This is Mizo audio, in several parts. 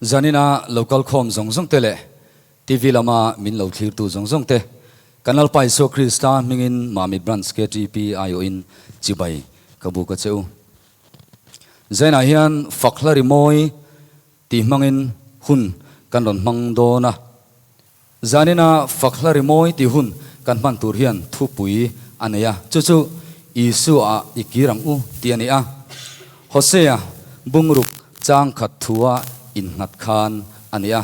Zanina lo kal khawm zawng zawng te leh TV lama min lo thlirtu zawng zawng te, kan Lalpa Isua Krista hmingin Mamit Branch KTP aiawhin chibai ka buk a che u. Zainah hian fak hla rimawi tih hmangin hun kan rawn hmang dawn a. Zanina fak hla rimawi tih hun kan hman tur hian thupui a nei a, chu chu Isua-ah i kir ang u tih a ni a. Hosea bungruk chang khat thua innghat khan a ni a,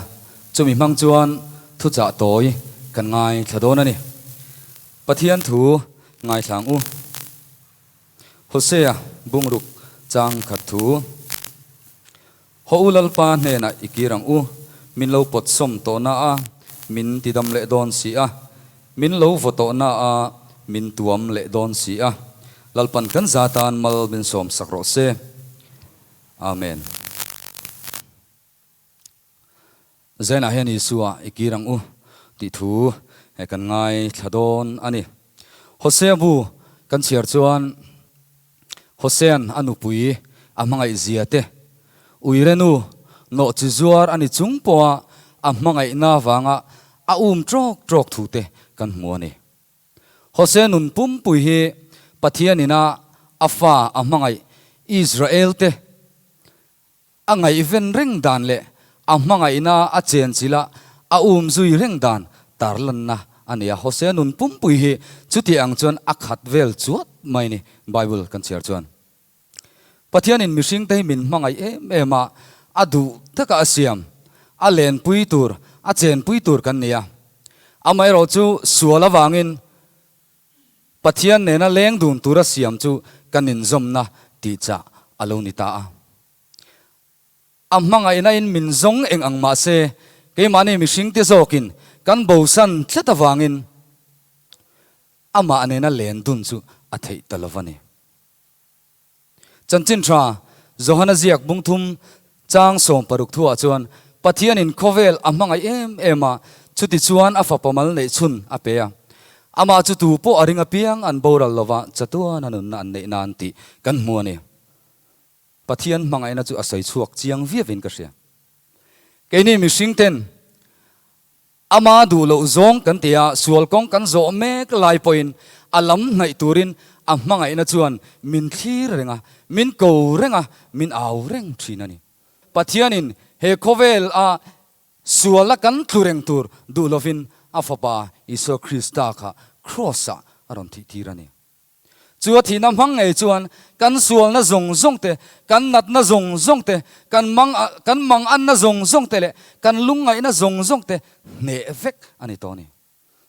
chumi hmang chuan thuchah tawi kan ngaithla dawn a ni. Pathian thu ngaithla ang u. Hosea bungruk chang khat thu. Haw u Lalpa hnenah i kir ang u, min lo pawt sawm tawh na a, min ti dam leh dawn si a, min lo vaw tawh na a, min tuam leh dawn si a, Lalpan kan za tan mal min sawm sak rawh se. Amen. Zainah hian Isua i kir ang u tih thu he kan ngaithla dawn a ni. Hosea bu kan chhiar chuan Hosea'n a nupui a hmangaih zia te, uirenu nawh chi zuar a ni chung pawha a hmangaihna avanga a um ṭawk ṭawk thu te kan hmu a ni. Hosea nun pumpui hi Pathian ina a fa a hmangaih Israel te A ngaihven reng dan leh a hmangaihna a chenchilh a, a um zui reng dan tarlanna a ni a. Hosea nun pumpui hi chuti ang chuan a khat vel chuat mai ni, Bible kan chhiar chuan. Pathianin mihringte hi min hmangaih em em a, a duh taka a siam, a lenpui tur, a chenpui tur kan ni a. Amaherawhchu sual avangin Pathian nena leng dun tura siam chu kan inzawmna tihchah a lo ni ta a. A hmangaihna in min zawng eng ang mah se, keimahni mihringte zawkin kan bosan tlat avangin amah nena len dun chu a theih ta lo va ni. Chanchin tha Johana ziak bungthum chang 16 thuah chuan Pathianin khawvel a hmangaih em em a, chuti chuan a fapa mal neih chhun a pe a. Amah chu tu pawh a ring apiang an boral lova chatuan a nunna an neih nan tih kan hmu a ni. Pathian hmangaihna chu a sawi chhuak chiang viauin ka hria. Keini mihring ten ama duh loh zawng kan ti a, sual kawng kan zawh mek lai pawhin a lam hnaih turin a hmangaihna chuan min thlir reng a, min ko reng a, min au reng thin a ni. Pathianin he khawvel a suala kan tlu reng tur duh lovin a Fapa Isua Krista kha Kraws-ah a rawn thih tir a ni. Chu a thihna hmang ngei chuan kan sualna zawng zawng te, kan natna zawng zawng te, kan mang kan manganna zawng zawng te leh kan lungngaihna zawng zawng te hneh vek a ni tawh a ni.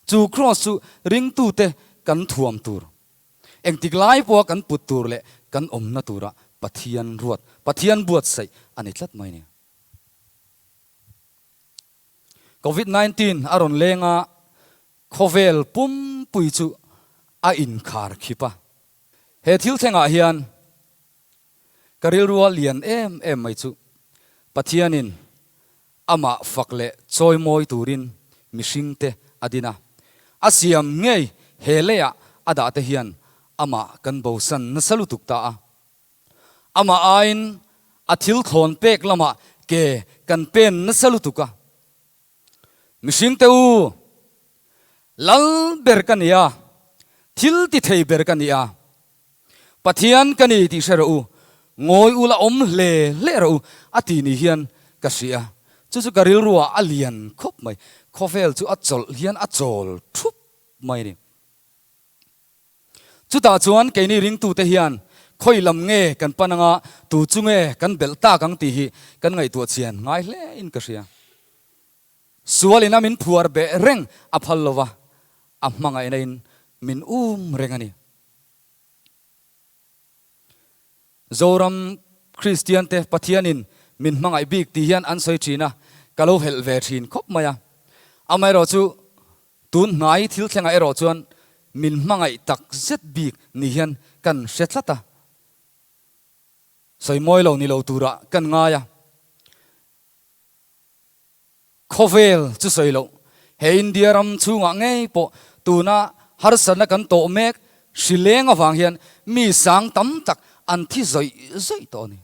Chu Kraws chu ringtute kan thuam tur, engtik lai pawha kan put tur leh kan awmna tura Pathian ruat, Pathian buatsaih a ni tlat mai a ni. Covid 19 a rawn leng a, Khawvel pumpui chu a inkhar khip a. He thil thlengah hian ka rilrua lian em em mai chu Pathianin amah fak leh chawimawi turin mihringte a din a. A siam ngei he leiah a dahte hian amah kan bosan nasa lutuk ta a. Amah aiin a thil thlawn pek lamah ke kan pen nasa lutuk a. Mihring te u, Lal ber ka ni a, thil ti thei ber ka ni a, Pathian ka ni tih hre rawh u, ngawi u la awm hle hle rawh u a ti ni hian ka hria. Chu chu ka rilruah a lian khawp mai. Khawvel chu a chawlh hian a chawl thup mai a ni. Chutah chuan keini ringtute hian khawi lam nge kan pan anga tu chu nge kan belh tak ang tih hi kan ngaihtuah chian ngai hle in ka hria. Sualin a min phuar beh reng a phal lova, a hmangaihna in min um reng a ni. Zoram Kristian te Pathianin min hmangaih bik tih hian an sawi thin a, ka lo helh ve thin khawp mai a. Amaherawhchu Tun hnai thil thlengah erawh chuan min hmangaih tak zet bik ni hian kan hre tlat a, sawi mawi lo ni lo turah kan ngai a. Khawvel chu sawi loh, he India ram chhungah ngei pawh tuna harsatna kan tawh mek hri leng avang hian mi sang tam tak an thi zawih zawih tawh a ni.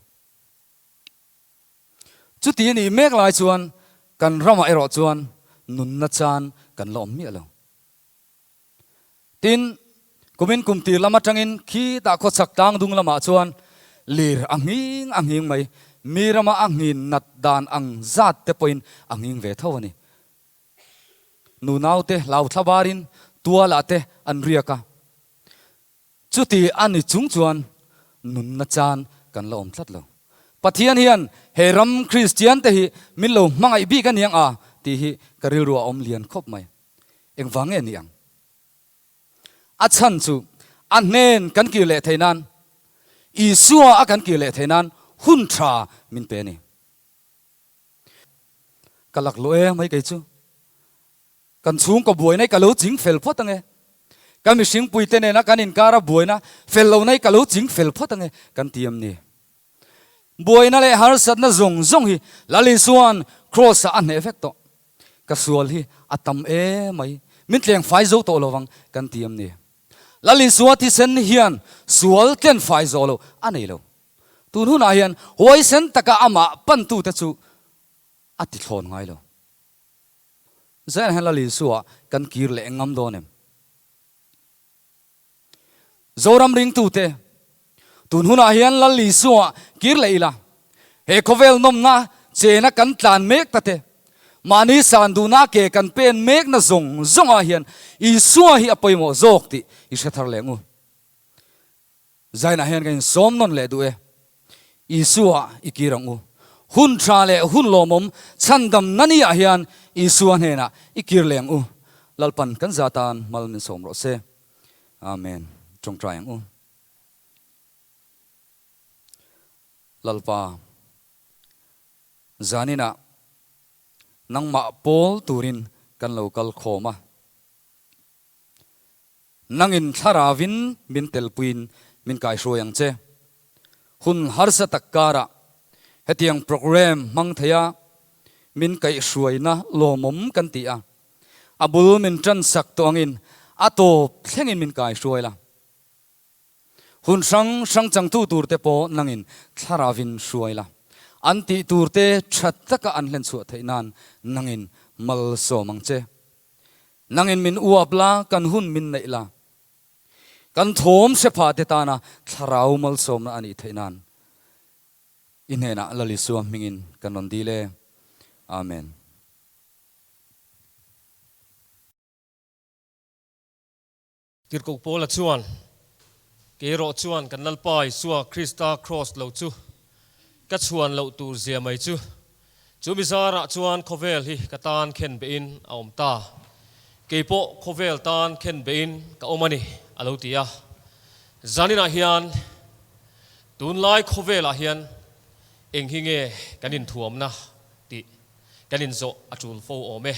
Chuti a nih mek lai chuan kan ramah erawh chuan nunna chan kan la awm miah lo. Tin, kumin kum tir lam atangin khitah khawchhak tlang dung lamah chuan lir a nghing a nghing mai. Mi rama a nghin nat dan ang zat te pawhin a nghing ve tho a ni. Nunaute hlau thla barin tualah te an riak a. Chuti a ni chung chuan nunna chan kan la awm tlat lo. Pathian hian he ram Kristian te hi min lo hmangaih bik a niang a tih hi ka rilru a awm lian khawp mai. Engvang nge ni ang? A chhan chu a hnen kan kir leh thei nan, Isua a kan kir leh thei nan hun tha min pe a ni. Ka laklawh e mai kei chu. Kan chhungkaw buaina hi ka lo ching fel phawt ange. Ka mihringpuite nena kan inkara buaina fel lohna hi ka lo ching fel phawt ange kan ti em ni? Buaina leh harsatna zawng zawng hi Lal Isua'n Kraws-ah a hneh vek tawh. Ka sual hi a tam emai, min tleng fai zo tawh lovang kan ti em ni? Lal Isua thisen hian sual tlen fai zawh loh a nei lo. Tun hunah hian huaisen taka amah pantute chu a ti thlawn ngai lo. Zain hian Lal Isua kan kir leh ngam dawn em? Zoram ringtute, tun hunah hian Lal Isua kir leh ila, he khawvel nawmna chena kan tlan mek ta te, mahni san duhna ke kan pen mekna zawng zawngah hian Isua hi a pawimawh zawk tih i hre thar leh ngu. Zainah hian ka insawm nawn leh duh e. Isua i kir ang u. Hun tha leh hun lawmawm chhandam na ni ah hian Isua hnenah i kir leh ang u. Lalpan kan za tan mal min sawm rawh se. Amen. Tawngtai ang u. Lalpa, zaninah nangmah pawl turin kan lo kal khawm a. Nangin thlaravin min telpuiin min kaihruai ang che. Hun harsa tak karah hetiang programme hmang theia min kaihhruaina lawmawm kan ti a, a bul min tansak tawh angin a tawp thlengin min kaihruai la. Hun hrang hrang changtu turte pawh nangin thlaravin hruai la. An tih turte tha taka an hlenchhuah theih nan nangin malsawm ang che. Nangin min uap la, kan hun min neih la. Kan thawm hre te tana thlarau malsawmna a nih theih nan i hnenah Lal Isua hmingin kan rawn dil e. Amen. Tirhkoh Paula chuan, Kei erawh chuan kan Lalpa Isua Krista kraws lo chu ka chhuan loh tur zia mai chu, chu mi zarah chuan khawvel hi ka tan khen behin a awm ta. Kei pawh khawvel tan khen behin ka awm a ni, a lo ti a. Zaninah hian tunlai khawvelah hian eng hi nge kan inthuamna tih kan inzawh a tul fo awm e.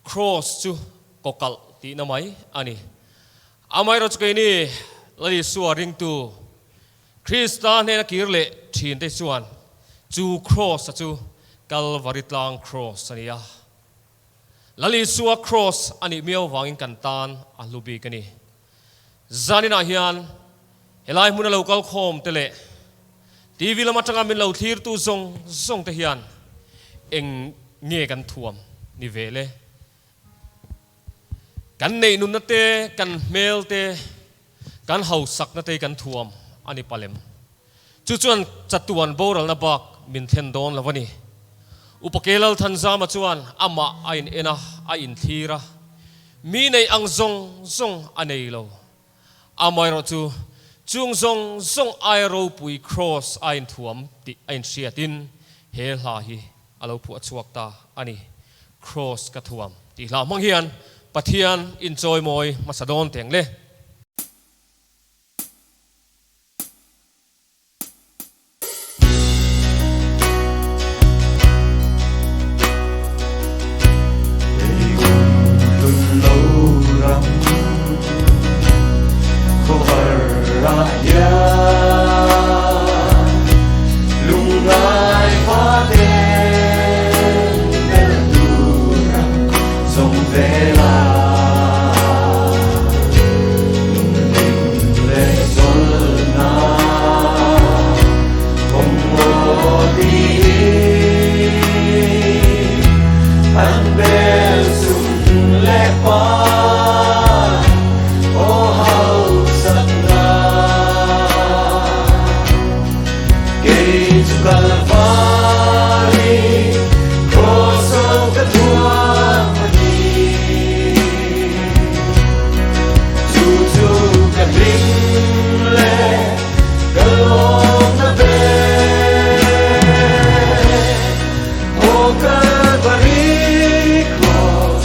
Kraws chu kawkalh tihna mai a ni. Amaherawhchu chu keini Lal Isua ringtu Krista hnena kir leh thinte chuan chu kraws-a chu Kalvari tlang kraws a ni a. Lal Isua kraws a nih miau vangin kan tan a hlu bik a ni. Zaninah hian helai hmuna lo kal khawm te leh TV lam atanga min lo thlirtu zawng zawng te hian eng nge kan thuam ni ve le? Kan neih nunna te, kan hmel te, kan hausakna te hi kan thuam a ni palem. Chu chuan chatuan boralna bak min thlen dawn lo a ni. Upa Ke Lalthanzama chuan amah a in en a, a inthlir a. Mi neih ang zawng zawng a nei lo. Amaherawh chu, chung zawng zawng aia ropui Kraws a inthuam tih a inhriatin he hla hi a lo phuah chhuak ta a ni. Kraws ka thuam tih hla hmang hian Pathian inchawimawi hmasa dawn teng le. Kalvari Cross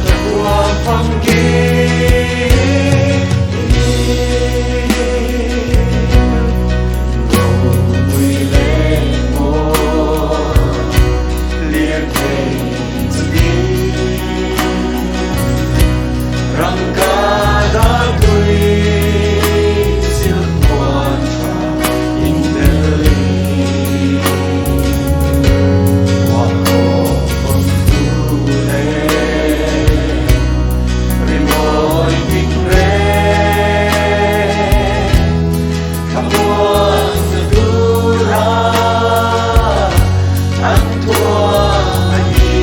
ka huam famkim i ni. Ropui leh mawi lirthei chitin rangka dar tui silk puan tha inbelin huakhawk kawmtu leh rimawi tinreng thlamuanna tura an thuam a ni.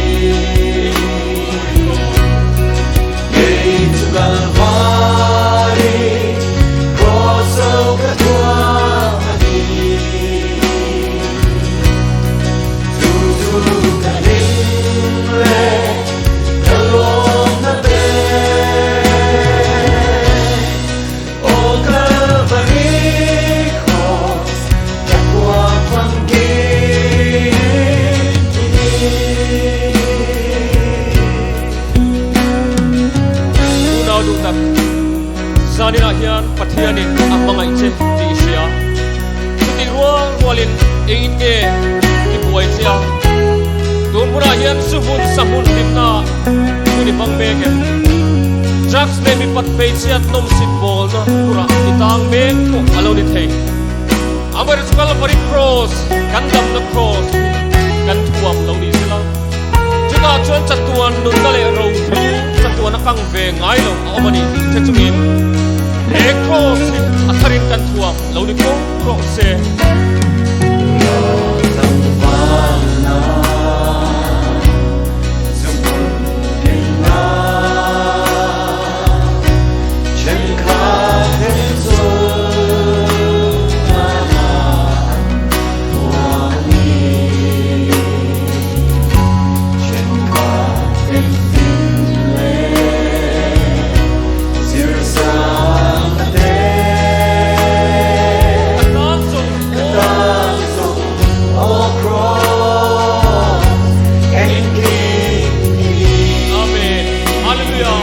Kei chu Kalvari Cross ho ka thuam a ni. Chu chu ka hlim leh ka lawmna ber. Aw Kalvari Cross ka thuam famkim i ni. Unau duh tak, zaninah hian Pathianin a hmangaih che tih i hria. Chutih rual rualin engin nge i buai che a? Tun hmunah hian zu hmun sa hmun hlimna hun i hmang mek em? Drugs leh mipat hmeichhiat nawmsit bawlna turah i tang mek pawh a lo ni thei. Amaherawhchu Kalvari Cross, kan damna Cross hi kan thuam lo ni sela. Chutah chuan chatuan nunna leh rohlu chatuan a kang ve ngai lo a awm a ni tih hre chungin he Cross hi a tharin kan thuam lo ni fo rawh se. Ka tan zawng Amen. Hallelujah.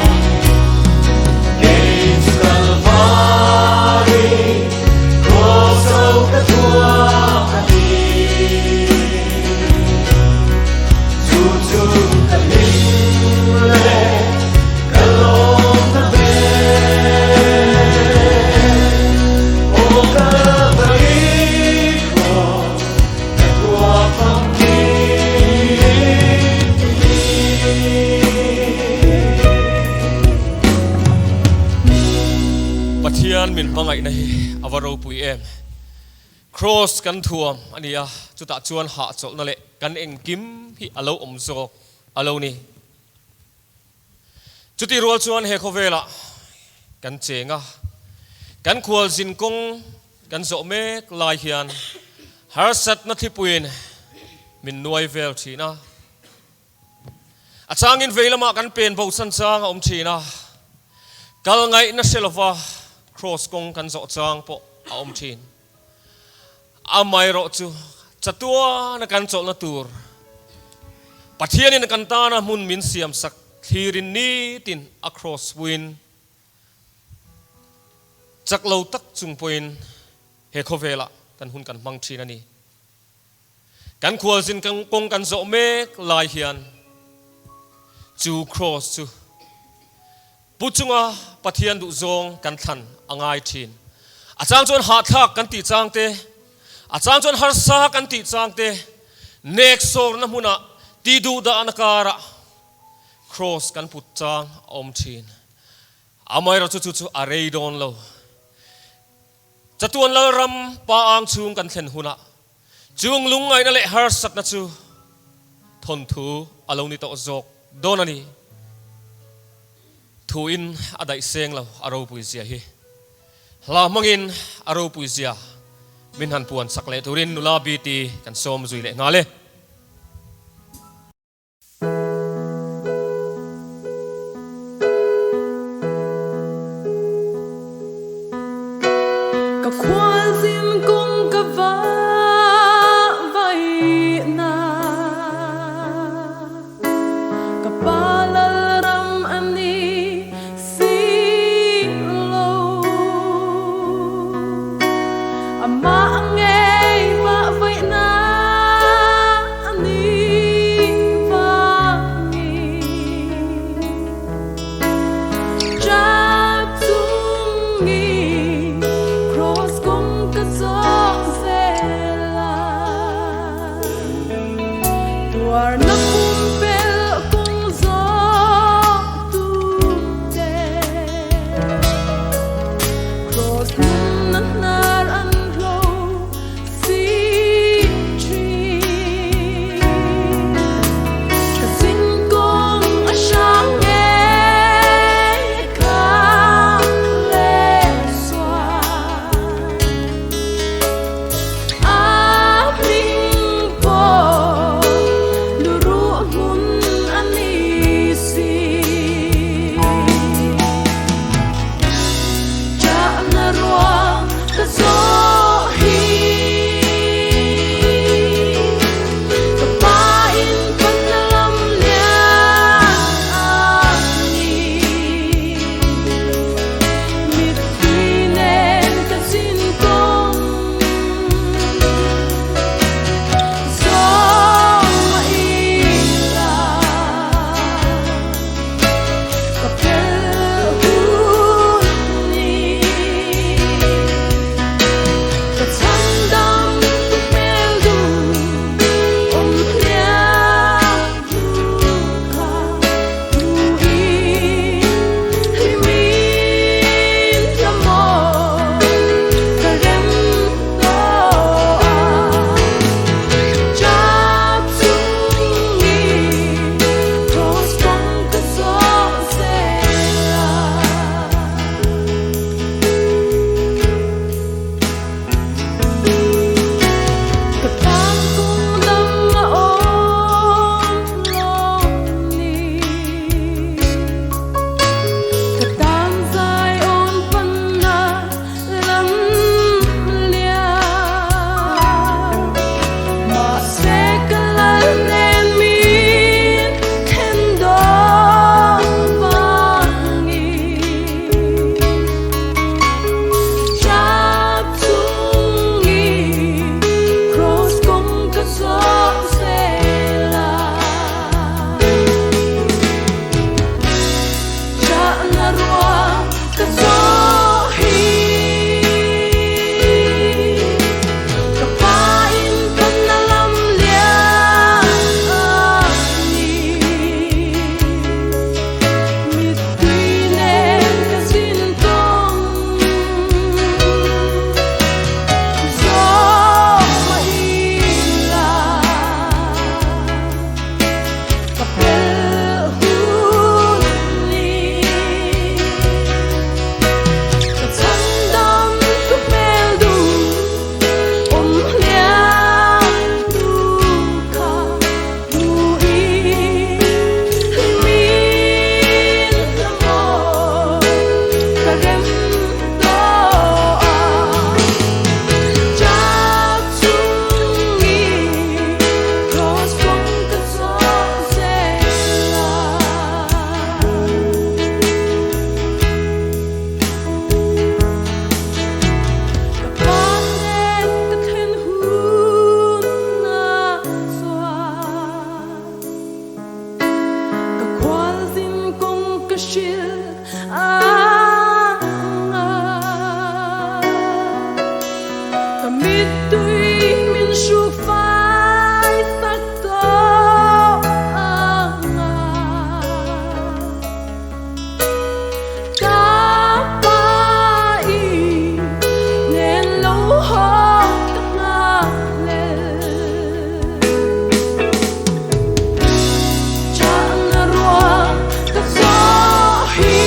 Pathian min hmangaihna hi a va ropui em. Kraws kan thuam a ni a, chutah chuan hahchawlhna leh kan engkim hi a lo awm zawk a lo ni. Chutih rual chuan he khawvelah kan cheng a, kan khualzin kawng kan zawh mek lai hian harsatna thlipuiin min nuai vel thin a. A changin vei lamah kan pen bo chan chang a awm thin a, kal ngaihna hre lova kraws kawng kan zawh chang pawh a awm thin. Amaherawh chu chatuana kan chawlhna tur Pathianin kan tana hmun min siamsak thlirin nitin a kraws puiin chak lo tak chung pawhin he khawvelah kan hun kan hmang thin a ni. Kan khualzin kawng kan zawh mek lai hian chu kraws chu Pu chunga Pathian duhzawng kan thlan a ngai thin. A chang chuan hahthlak kan tih chang te, a chang chuan harsa kan tih chang te, nek sawrna hmunah ti duh dahna karah kraws kan put chang a awm thin. Amaherawhchu chu chu a rei dawn lo. Chatuan Lalram pa ang chhung kan thlen hunah chung lungngaihna leh harsatna chu thawnthu a lo ni tawh zawk dawn a ni. Thuin a daih seng lo a ropui zia hi. Hla hmangin a ropui zia min han puan sak leh turin nula BT kan sawm zui leh nghal e. Ka khualzin kawng ka va vaihna. Tuarna pumpelh kawng zawh tute Kraws nunna hnar an hlo si thin. Ka zinkawng a hrang ngei kha leh sual. A hming pawh luruh hmun a ni si. Chahna ruang ka zawh hi. Ka pa in panna lam lian a ni. Mittui nen ka zin kawng zawng mah ila ka pel hun ni. Ka chhandam tu hmel duh awm hliam hnu kha hmuhin hlimin hla maw ka rem tawh a. Chap chungin kraws kawng ka zawh zel a. Ka tan kawng dang a awm lo ni. Ka tan Zion panna lam lian. Mahse ka lal nen min then dawn vangin. Chap chungin kraws kawng ka zawh zel a. Chahna ruang ka zawh hi. Ka pa in panna lam lian a ni. Mittui nen ka zin kawng zawh mah ila ka pel hun ni. Ka chhandam tu hmel duh awm hliam hnu kha hmuhin hlimin hla maw ka rem tawh a. Chap chungin kraws kawng ka zawh zel a. Ka pa hnen ka thlen hun a chuan ka khualzin kawng ka hrilh ang a. Ka mittui min hruk fai sak tawh ang a. Ka pa i nen lo haw ka nghakhlel. Chahna ruang ka zawh hi.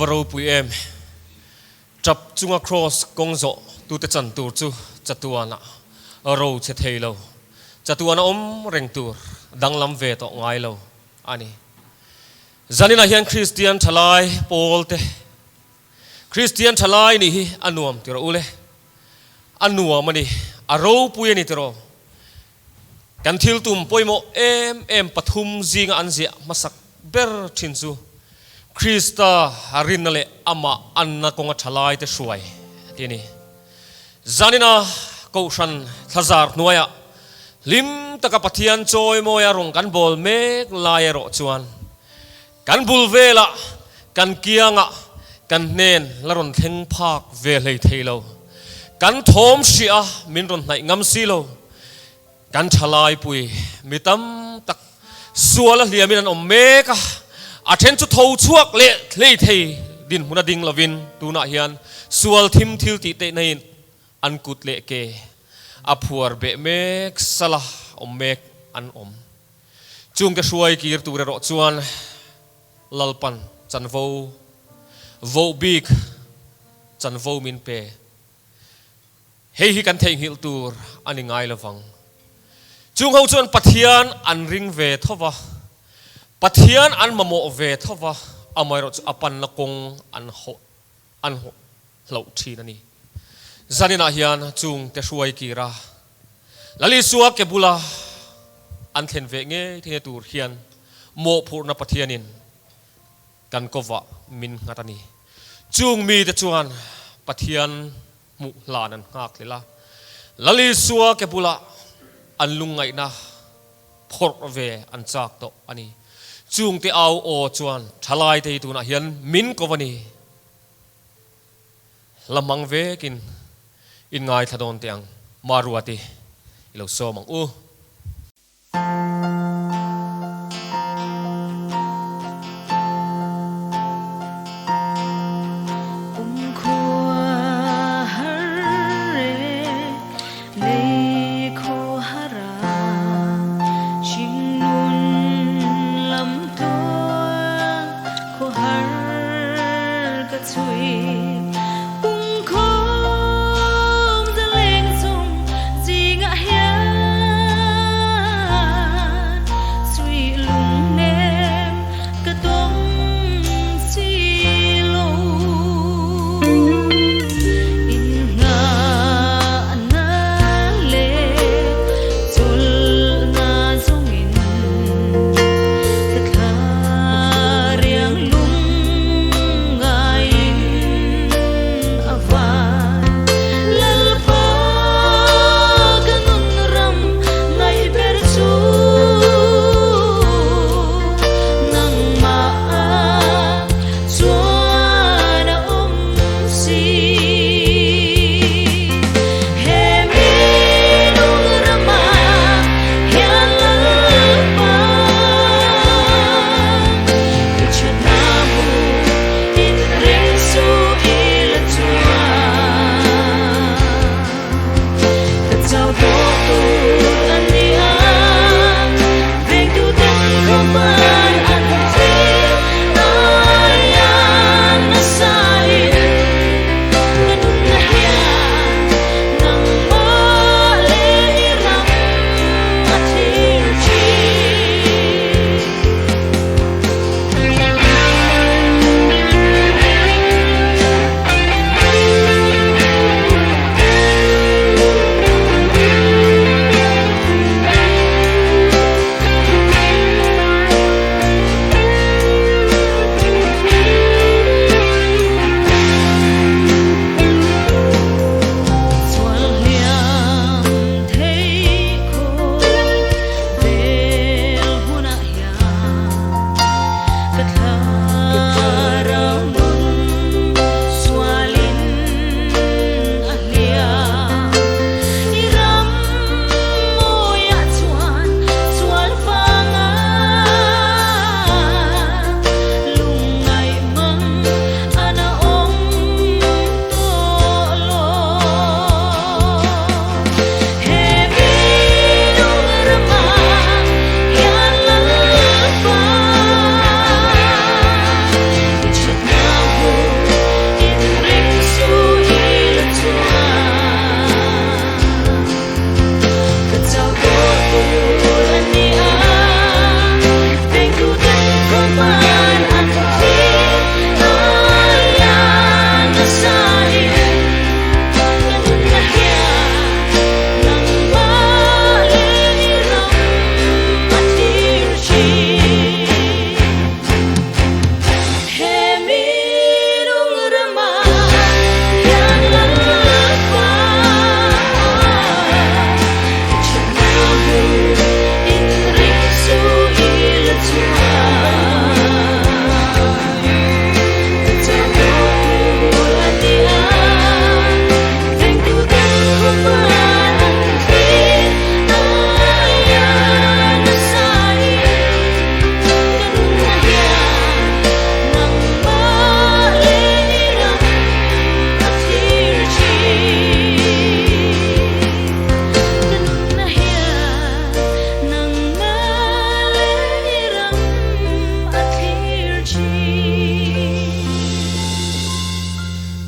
ropui em! Tap chunga Kraws kawng zawh tute chan tur chu chatuana ro che thei lo, chatuana awm reng tur danglam ve tawh ngai lo a ni. Zaninah hian Kristian thalai pawlte, Kristian thalai nih hi a nuam tiraw ule? A nuam a ni, a ropui a ni tiraw? Kan thil tum pawimawh em em pathum zinga an ziah hmasak ber thin chu Krista rinna leh amah anna kawnga tha laite hruai tih a ni. Zanina Kohhran thlazar hnuaiah hlim taka Pathian chawimawia rawng kan bawl mek lai erawh chuan kan bul velah kan kiangah kan hnen la rawn thleng phak ve hlei thei lo. Kan thawm hria min rawn hnaih ngam si lo. Kan thalaipui mi tam tak sual a hliamin an awm mek a, a then chu tho chhuak leh hlei thei dinhmun a ding lovin tunah hian sual thim thil tih teih naiin an kut leh ke a phuar beh mek sala awm mek an awm. Chungte hruai kir tur erawh chuan Lalpan chanvo voh bik chanvo min pe. Hei hi kan theihnghilh tur a ni ngai lovang. Chung ho chuan Pathian an ring ve tho va, Pathian an mamawh ve tho va, amaherawhchu a panna kawng an hawh an hloh thin a ni. Zaninah hian chung te hruai kir a, Lal Isua ke bula an thlen ve ngei theihna tur hian mawhphurhna Pathianin kan kovah min nghat a ni. Chung mite chuan Pathian hmuh hlan an nghak hlel a, Lal Isua ke bulah an lungngaihna phawrh ve an chak tawh a ni. Chungte au aw chuan thalaite hi tunah hian min ko a ni. Hla hmang vekin in ngaithla dawn teh ang, Maruati i lo sawm ang u.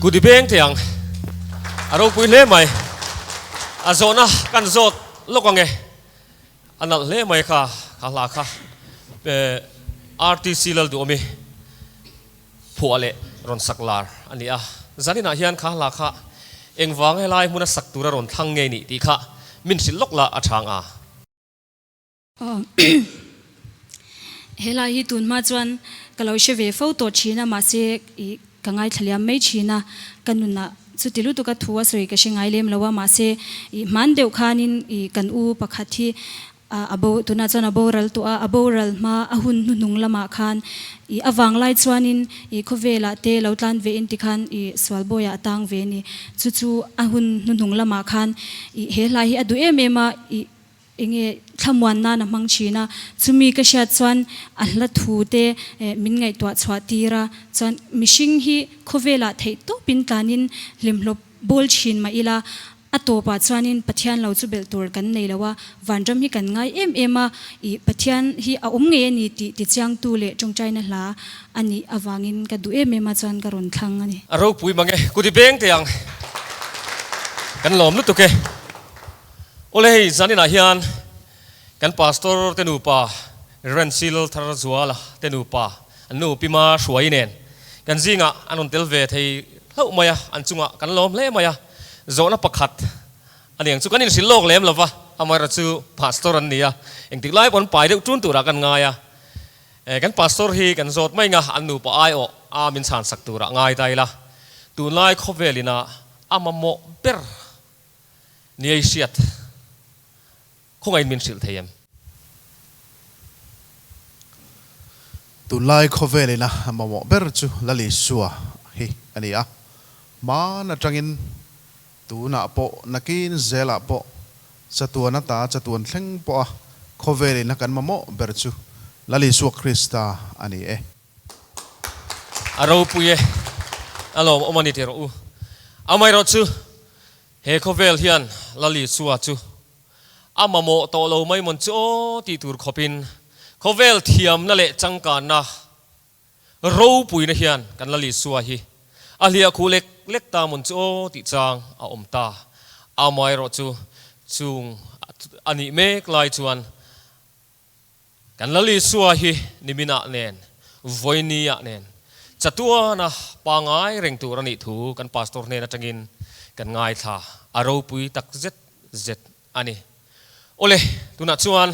Kut i beng thei ang. A ropui hle mai. A zawhna kan zawt lawk ang e. A nalh hle mai kha kha hla kha. RTC Lalduhawmi phuah leh rawn sak lar a ni a. Zaninah hian kha hla kha engvang helai hmuna sak tura rawn thlang ngei nih tih kha min hrilh lawk la a chhang a. Helai hi tun hma chuan ka lo hre ve fo tawh thin a, mahse ih ka ngaithla liam mai thin a, ka nunah chuti lutuk a thu a sawi ka hre ngai lem lo a, mahse ih hman deuh khanin ih kan u pakhat hi a bo tunah chuan a boral tawh a, a boral hma a hun hnuhnung lamah khan ih a vanglai chuanin ih khawvelah te lo tlan ve in tikhan ih sualbawiah a tang ve a ni, chu chu a hun hnuhnung lamah khan ih he hlai hi a duh em em a ih. Enge thlamuan nan a hmang thin a, chumi ka hriat chuan a hla thu te min ngaihtuah chhuah tir a, chuan mihring hi khawvelah theih tawpin tlanin hlimhlawp bawl thin mah ila, a tawpah chuanin Pathian lo chu belh tur kan nei lo a, vanram hi kan ngai em em a, ih Pathian hi a awm ngei a ni tih tichiangtu leh tawngtaina hla a nih avangin ka duh em em a chuan ka rawn thlang a ni. A ropui mange, kut i beng teh ang, kan lawm lutuk e. Awle hei zaninah hian kan Pastor te nupa Rev. Sil Tharzuala te nupa an nu Pima Hruai nen kan zingah an rawn tel ve thei hlauh mai a, an chungah kan lawm hle mai a, zawhna pakhat a niang chu kan inhrilh lawk lem lova, amaherawhchu chu Pastor an ni a, engtik lai pawh an pai deuh tun turah kan ngai a, kan Pastor hi kan zawt mai nga an nupa aiawh a min chhansak turah ngai ta ila, tunlai khawvel ina a mamawh ber Niai hriat khawngaih min hrilh thei em? Tunlai khawvel ina mamawh ber chu Lal Isua hi a ni a. Hman atangin tunah pawh nakin zelah pawh chatuan ata chatuan thleng pawha khawvel ina kan mamawh ber chu Lal Isua Krista a ni e. A ropui e, a lawmawm a ni tih rawh u. Amaherawhchu He khawvel hian Lal Isua chu a mamawh tawh lo mai mawn chu aw tih tur khawpin khawvel thiamna leh changkanna ropuina hian kan Lal Isua hi a hliah khuh lek lek ta mawn chu aw tih chang a awm ta. Amaherawhchu chung a nih mek lai chuan Kan Lal Isua hi niminah nen, vawinia nen, chatuana pangai reng tur a nih thu kan pastor hnen atangin kan ngaithla a ropui tak zet zet a ni. Awle, tunah chuan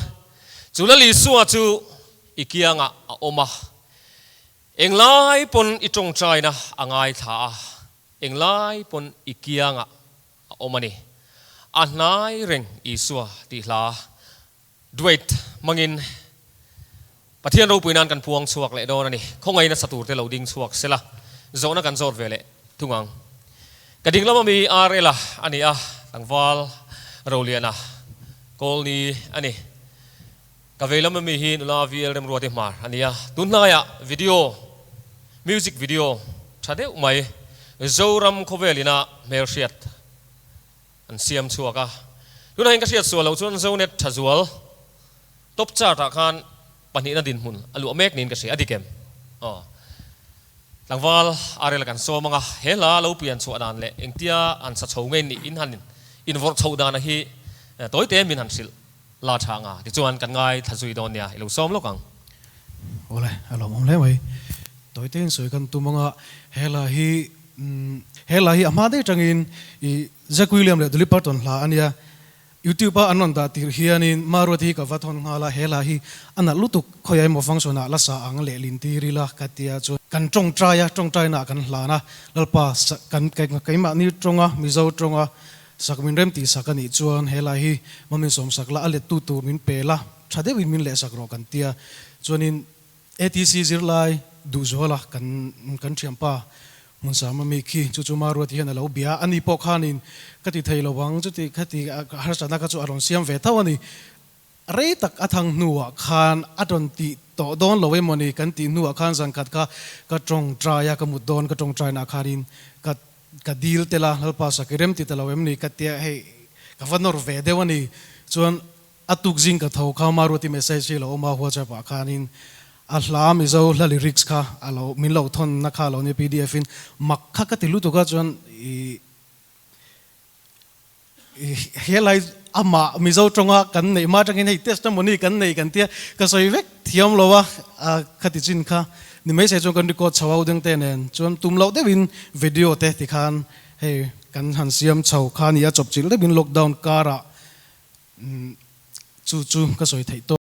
chu Lal Isua chu i kiangah a awm a, englai pawn i tawngtaina a ngaithla a, englai pawn i kiangah a awm a ni. A hnai reng Isua tih hla Duet hmangin Pathian ropui nan kan puang chhuak leh dawn a ni. Khawngaih nasa tur te lo ding chhuak sela, zawhna kan zawt ve leh thung ang. Ka ding lama mi RL-a a ni a, tlangval Roliana Kawlni a ni. Ka vei lama mi hi nula VL Remruati Hmar a ni a, tun hnaiah video, music video tha deuh mai Zoram khawvel ina hmelhriat An siam chhuak a. Tunah hian ka hriat sual loh chuan Zonet Thazual top chart ah khan pahnihna dinhmun a luah mek niin ka hria. A dik em? Aw. Tlangval Arel kan sawm ang a, he hla lo pian chhuah dan leh engtia an sa chho ngei nih in han invawrh chhoh dana hi tawi te min han hrilh la tha ang a, tichuan kan ngai thla zui dawn nia, i lo sawm lawk ang. Awle, a lawmawm hle mai. Tawi te in sawi kan tum ang a, he hla hi He hla hi a hma daih atangin i Jack William leh Dolly Parton hla a nia. YouTube a an rawn dah tirh hianin Maruati hi ka va thawn nghal a, he hla hi a nalh lutuk khawiah emaw function ah la sa ang leh lin tir ila ka tia chuan kan tawngtai a, tawngtaina ah kan hlan a, Lalpa kan keimahni tawnga Mizo tawnga sak min rem tih sak a nih chuan he hla hi mamin sawm sak la, a lettu tur min pe la, tha deuhin min leh sak rawh kan tia chuanin ATC zirlai duhzuala kan kan thianpa Hmunsama mi khi chu chu Maruati hian a lo bia a, ani pawh khanin ka ti thei lo ang chuti khati harsatna kha chu a rawn siam ve tho a ni. Rei tak a thang hnuah khan a rawn tih tawh dawn lo emawni kan tih hnuah khan zan khat kha ka tawngtai a, ka mut dawn ka tawngtai nah khanin ka ka dil tel a, Lalpa Sakhi rem ti ta lo em ni ka tia hei ka va nawr ve deuh a ni. Chuan A tuk zing ka tho kha Maruati message hi lo awm a WhatsApp ah khanin A hla Mizo hla lyrics kha a lo min lo thawn na kha a lo nia pdf in mak kha ka ti lutuk a chuan ih Helai amah Mizo tawnga kan neih hma atangin hei testimony kan nei kan tia ka sawi vek thiam lo a, khati chin kha ni mai se chuan kan record chho au deng te nen chuan tum loh deuhin video te tikhan hei kan han siam chho kha a nia chawpchilh deuhin lockdown karah chu chu ka sawi theih tawk.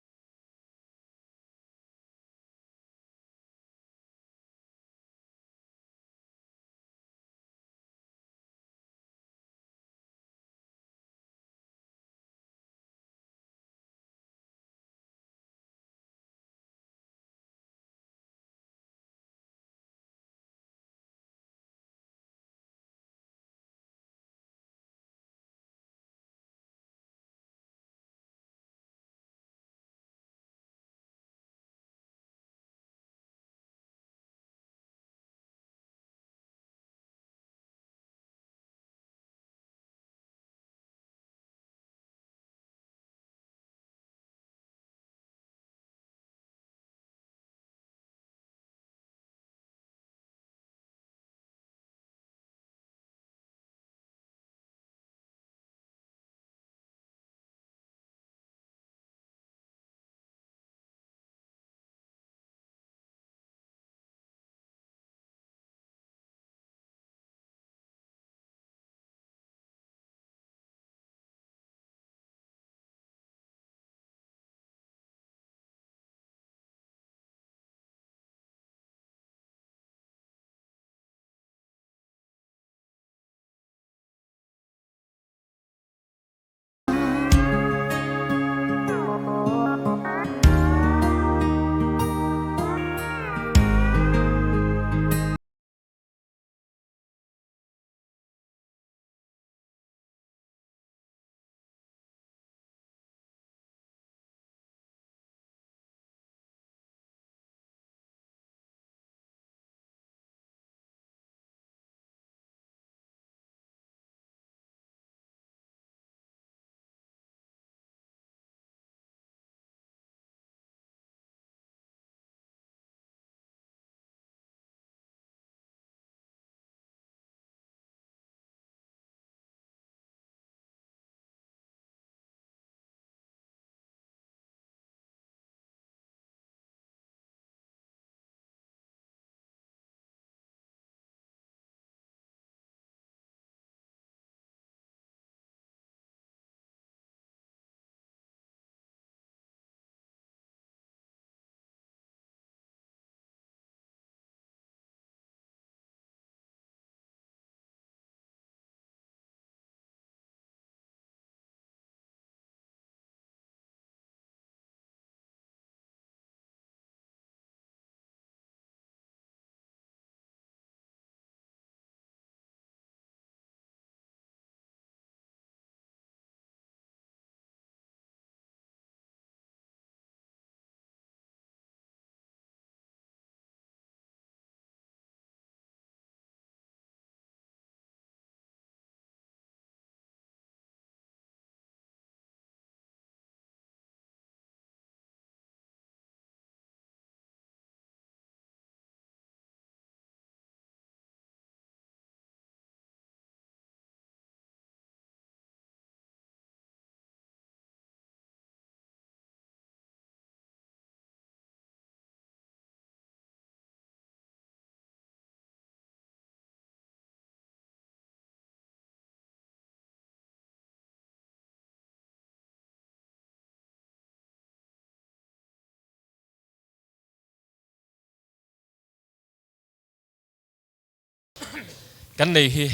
Kan nei hi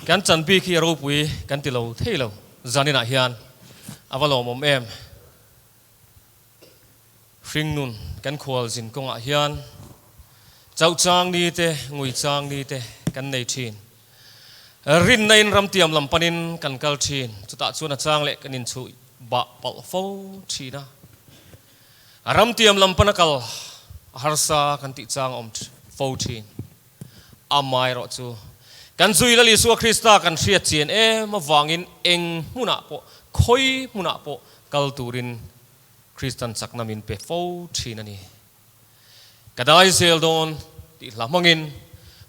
kan chan bik hi a ropui kan ti lo thei lo zaninah hian a va lawmawm em. Hringnun kan khual zin kawngah hian chauh chang ni te ngui chang ni te kan nei thin. Rinna in ramtiam lam panin kan kal thin chutah chuan a chang leh kan inchhuih bah palh fo thin a. Ramtiam lam pana kal a harsa kan tih chang a awm fo thin. Amaherawh chu, kan zui Lal Isua Krista kan hriat chian em avangin eng hmunah pawh, khawi hmunah pawh kal turin Kristan chakna min pe fo thin a ni. Ka dai zel dawn tih hla hmangin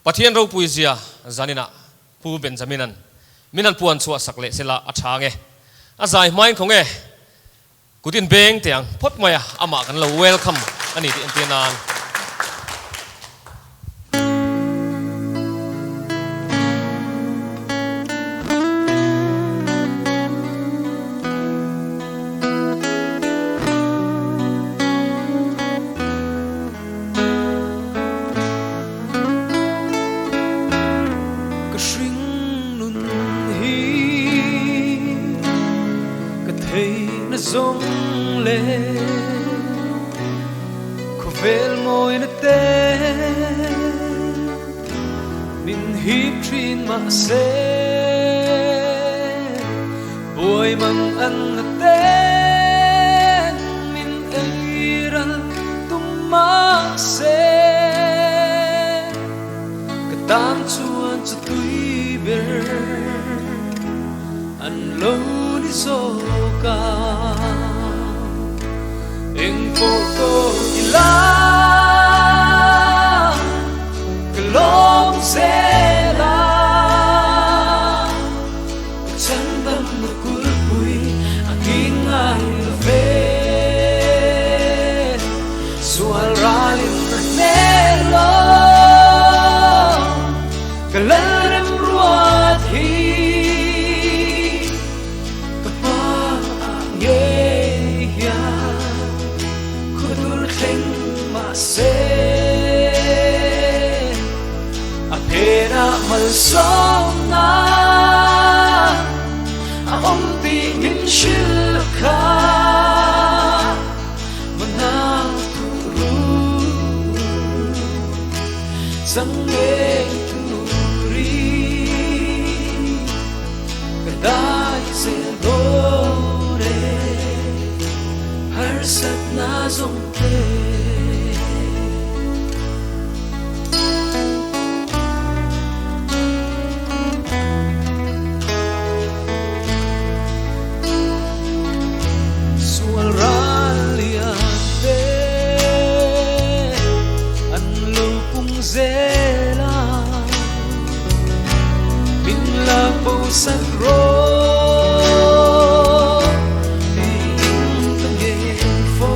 Pathian ropui zia zaninah Pu Benjamin-a'n min han puan chhuah sak leh sela a tha nge? A zai hmain khaw nge? Kut in beng teh ang phawt mai a, amah kan lo welcome a ni tih entir nan. Ka hring nun hi ka theihna zawng le khawvel mawina te min hip thin mahse buai mang an na ten min ei ral tum mahse ka tan chuan chu tui ber an lo ni zawk a eng pawh tawk ila ka lawm zel a ka chandam na kulhpui a nghing ngai lo ve sual ralin a hmel lo ka lalrem ruat hi ka hma ah ngei hian khuadur thleng mahse a phenah malsawmna a awm tih min hrilh kha mana turu chang ngei turi ka dai zel dawn e harsatna zawng te. Sual ral lian te an lo pung zel a, min la bo sak rawh tiin ka ngen fo.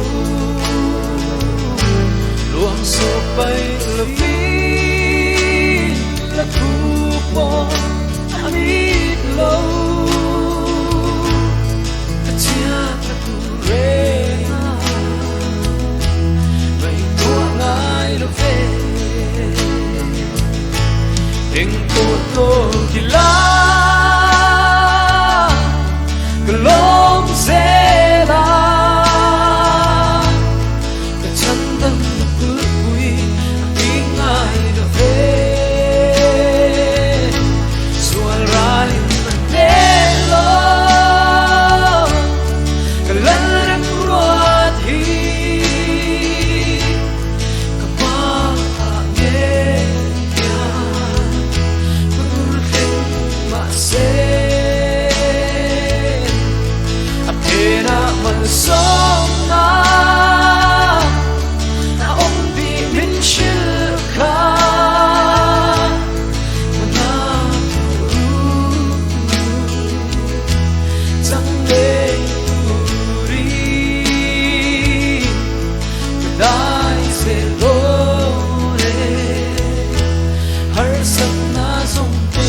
Luang sawp paih lovin la thu pawh a mit lo. Ka chiat la tur reng a, ngaihtuah ngai lo ve. Eng pawh tawk ila ka lawm zel a, ka chhandam na kulhpui a nghing ngai lo ve. Sual ralin a hneh lo, ka lalrem ruat hi ka hma ah ngei hian ka tur thleng mahse a phenah malsawmna a awm tih min hrilh kha mana thu chang ngei turin ka dai zel dawn e harsatna zawng te.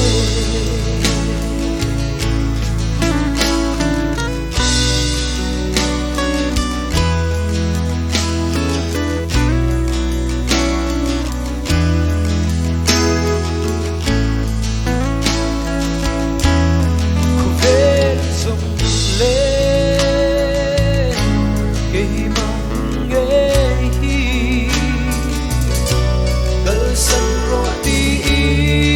Khawvel zawng leh keimah ngei hi kalsan rawh tiin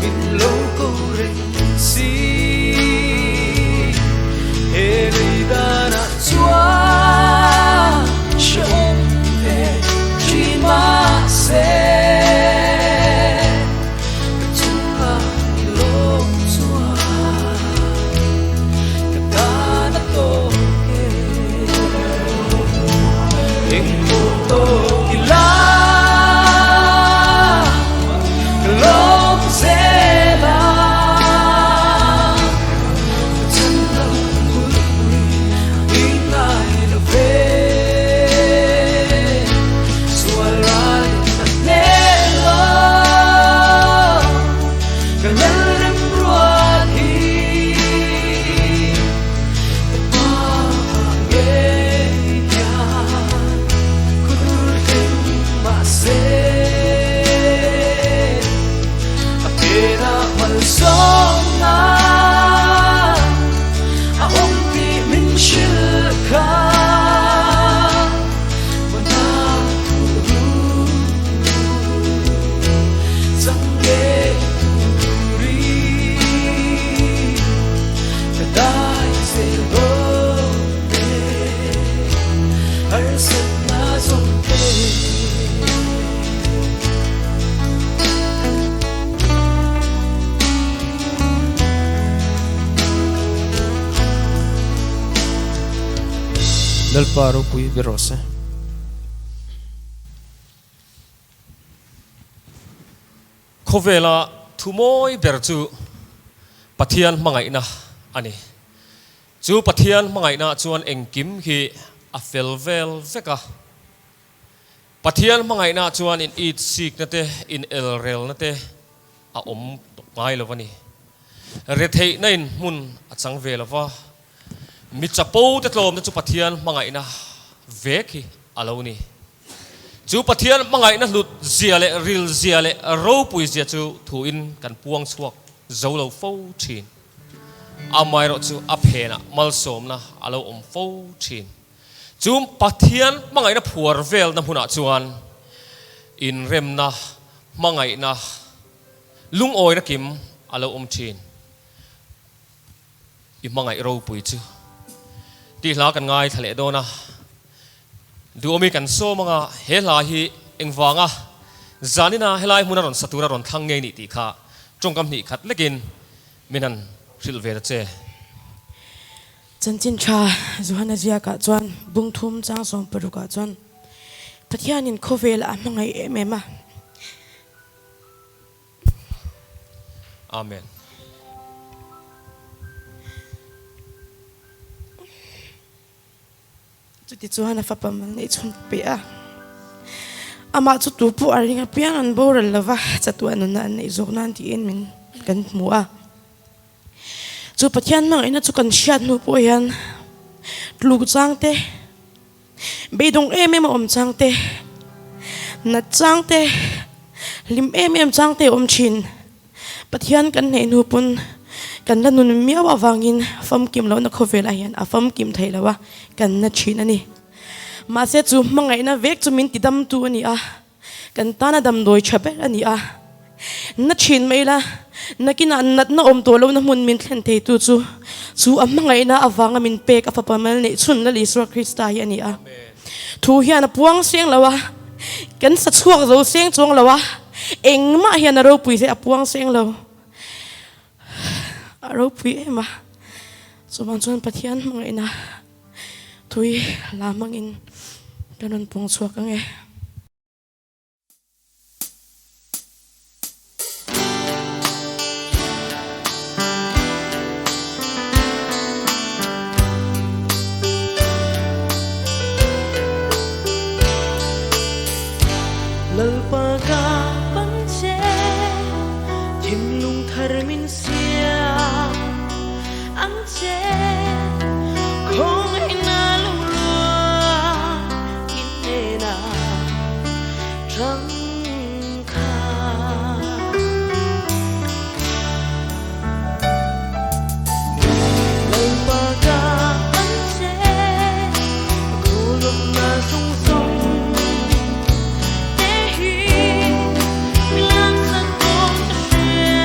min lo ko reng si. He lei danah chuan hrehawm ve thin mahse ka chungah i lawm chuan ka tan a tawk e. Eng Lalpa ropui ber rawh se. Khawvela thu mawi ber chu Pathian hmangaihna a ni. Chu Pathian hmangaihna chuan engkim hi a fel vel vek a. Pathian hmangaihna chuan in it sikna te, in elrelna te a awm ngai lo a ni. Retheihna in hmun a chang ve lo va, mi chapo te tlawmna chu Pathian hmangaihna vek hi a lo ni. Chu Pathian hmangaihna hlut zia leh ril zia leh ropui zia chu thuin kan puang chhuak zo lo fo thin. Amaherawhchu a phenah malsawmna a lo awm fo thin. Chu Pathian hmangaihna phuar velna hmunah chuan inremna, hmangaihna, lungawina kim a lo awm thin. I hmangaih ropui chu tih hla kan ngaithla leh dawn a. Duhawmi kan sawm anga he hla hi engvanga zanina helai hmuna rawn sa tura rawn thlang ngei nih tih kha tawngkam hnih khat lekin min han hrilh ve ta che. Chanchin tha Johana ziakah chuan bungthum chang 16 ah chuan Pathianin khawvel a hmangaih em em a. Amen. Chuti chuan a fapa mal neih chhun pe a. Amah chu tu pawh a ring apiang an boral lova, chatuah nunna an neih zawk nan tiin min kan hmu a. Chu Pathian hmangaihna chu kan hriat hnu pawh hian tluk chang te, beidawng em em a awm chang te, nat chang te, hlim em em chang te a awm thin. Pathian kan hneih hnu pawn kan la nun miau avangin famkim lohna khawvelah hian a famkim theih loh a, kan na thin a ni. Mahse chu hmangaihna vek chu min tidamtu a ni a. Kan tana damdawi tha ber a ni a, na thin mai la, nakinah natna awm tawh lohna hmun min thlen theitu chu, chu a hmangaihna avanga min pek a fapa mal neih chhun Lal Isua Krista hi a ni a. Thu hian a puang seng lo a, kan sa chhuak zo seng chuang lo a, engmah hian a ropui zeh a puang seng lo. A ropui em a, chuvang chuan Pathian hmangaihna Tui la hmangin ka rawn pawng chhuak ang e. Lalpa ka pan che, thinlung thar min siam ang che. Khawngaihna lungrua in hnena tangkha. Lalpa ka pan che, khawlawmna zawng zawng te hi mi laksak dawn ka hria.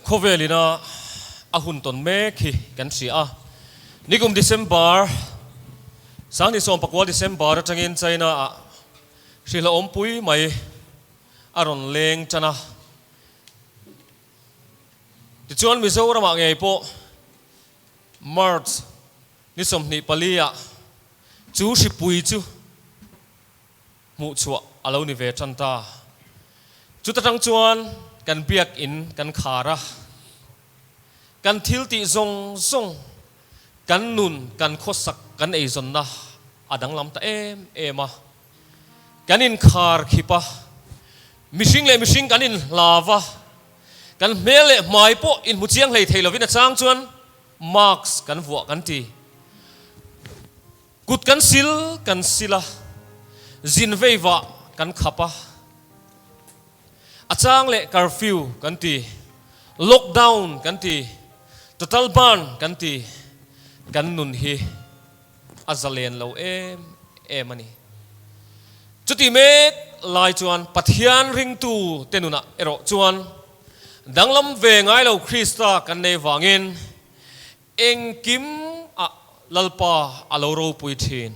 Khawvel ina a hun tawn mek hi kan hria a. Nikum December, 2019 December atangin China ah hrilh a awmpui mai a rawn leng tan a. Tichuan Mizoramah ngei pawh March ni 24 ah chu hripui chu hmuh chhuah a lo ni ve tan ta. Chuta tang chuan kan biakinn kan khar a, kan thil tih zawng zawng, kan nun, kan khawsak, kan eizawnna a danglam ta em em a. Kan inkhar khip a, mihring leh mihring kan inhlav a, kan hmel leh hmai pawh inhmu chiang hlei thei lovin a chang chuan mask kan vuah kan ti. Kut kan sil kan sil a, zin vei vah kan khap a, a chang leh curfew kan ti, lockdown kan ti, total ban kan ti, kan nun hi a zalen lo em em a ni. Chuti mek lai chuan Pathian ringtu te nunah erawh chuan danglam ve ngai lo Krista kan nei vangin Engkim ah Lalpa a lo ropui thin.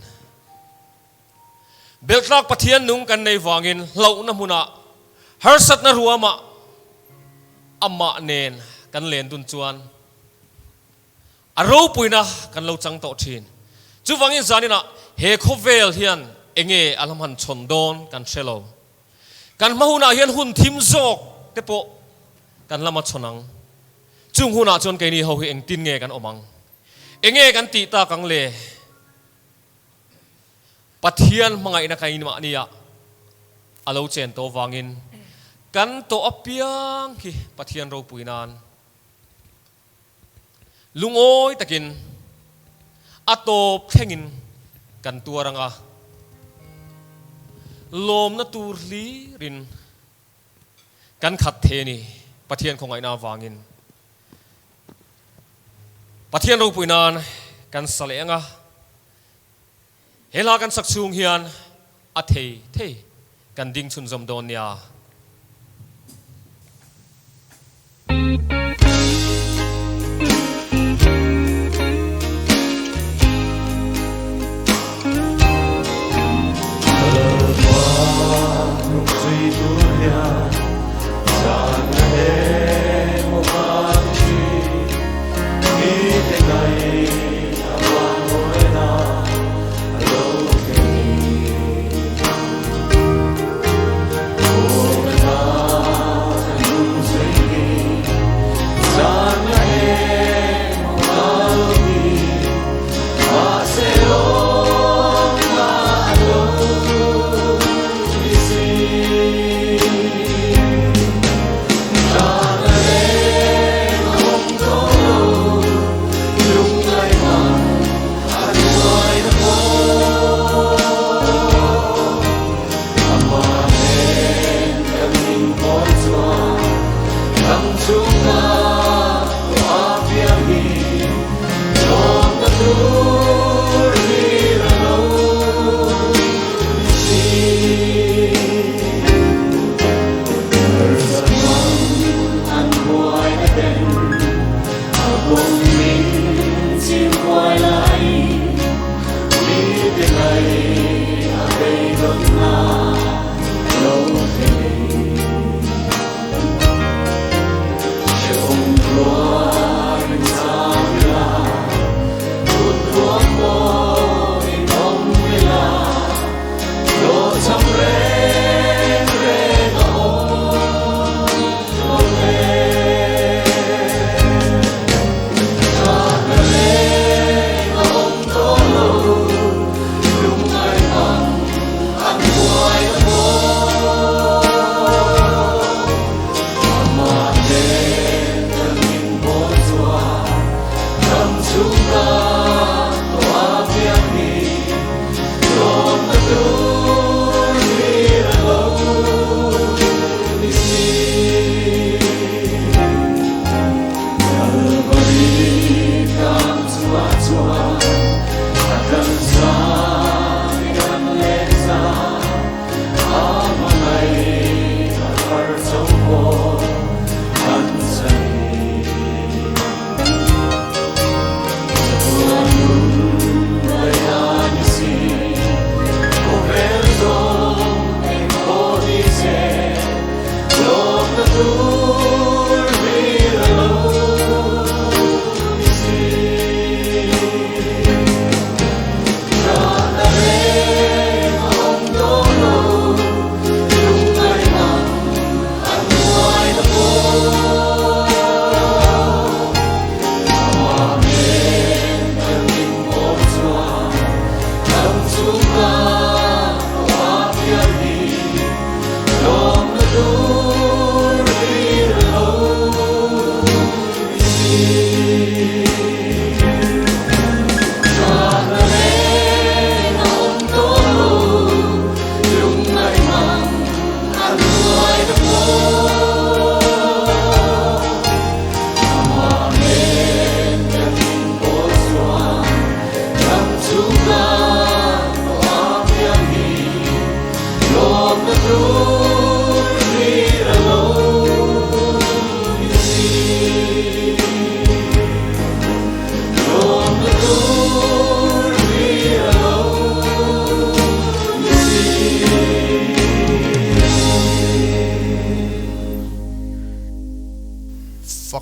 Belhtlak Pathian nung kan nei vangin hlauhna hmunah, harsatna ruamah amah nen kan len dun chuan a ropuina kan lo chang tawh thin. Chuvangin zaninah he khawvel hian enge a la hman chhawn dawn kan hre lo. Kan hma hunah hian hun thim zawk te pawh kan lama chhawn ang. Chung hunah chuan keini ho hi engtin nge kan awm ang? Enge kan tih tak ang le? Pathian hmangaihna ka in mahnia a lo chen tawh vangin kan tawh apiang hi Pathian ropui nan lungawi takin a tawp thlengin kan tuar ang a, lawmna tur hlirin Kan khat the ni, Pathian khawngaihna avangin. Pathian ropui nan kan sa leh ang a, he hla kan sak chhung hian a thei thei kan ding chhunzawm dawn nia.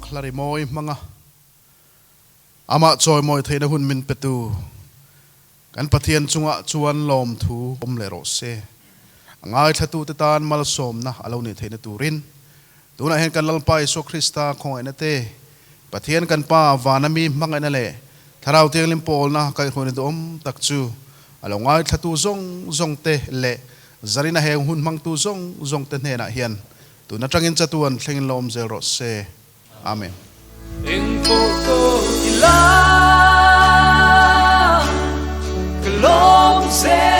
hla rimawi hmanga amah chawimawi theihna hun min petu kan Pathian chungah chuan lawmthu awm leh rawh se. A ngaithlatute tan malsawmna a lo nih theihna turin tunah hian kan Lalpa Isua Krista khawngaihna te, Pathian kan Pa vana mi hmangaihna leh Thlarau Thianghlim pawlna kaihhruaina duhawm tak chu a lo ngaithlatu zawng zawngte leh Zarina heng hun hmangtu zawng zawngte hnenah hian Tun atangin chatuan thlengin la awm zel rawh se. Amen. Eng pawh tawk ila ka lawm zel.